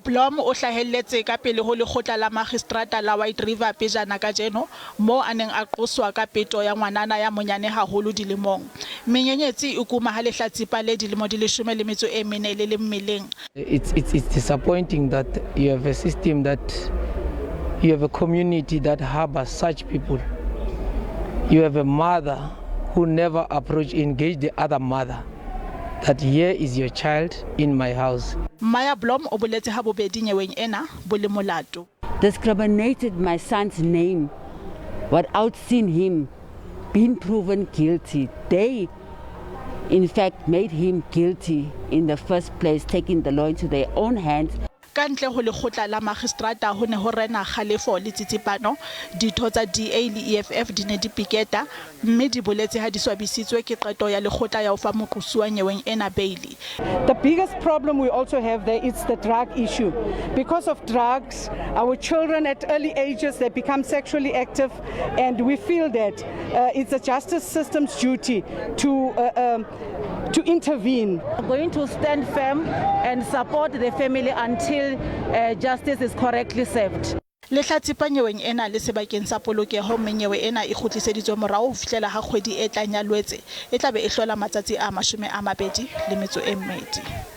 Blom o hlahelletse ka pele ho Lekgotla la Magistrata la White River pejana kajeno, moo a neng a qoswa ka peto ya ngwanana ya monyane haholo dilemong. Menyenyetsi e kuma ha lehlatsipa le dilemo di 14 le le mmeleng. It's, it's, it's disappointing that you have a system that you have a community that harbors such people. You have a mother who never approach, engage the other mother that here is your child in my house. Maya Blom o boletse ha bobedi nyeweng ena bo le molato. Discriminated my son's name without seeing him being proven guilty. They, in fact, made him guilty in the first place, taking the law into their own hands. Ka ntle ho lekgotla la magistrata ho ne ho rena kgalefo le tsitsipano. Ditho tsa DA le EFF di ne di piketa mme di boletse ha di swabisitswe ke qeto ya lekgotla ya ho fa moqosuwa nyeweng ena beili. The biggest problem we also have there is the drug issue. Because of drugs, our children at early ages, they become sexually active, and we feel that it's the justice system's duty to intervene. We're going to stand firm and support the family until justice is correctly served. Lehlatsipa nyeweng ena le sebakeng sa polokeho mme nyewe ena e kgutliseditswe morao ho fihlela ha kgwedi e tlang ya Lwetse e tla be e hlola matsatsi a 24.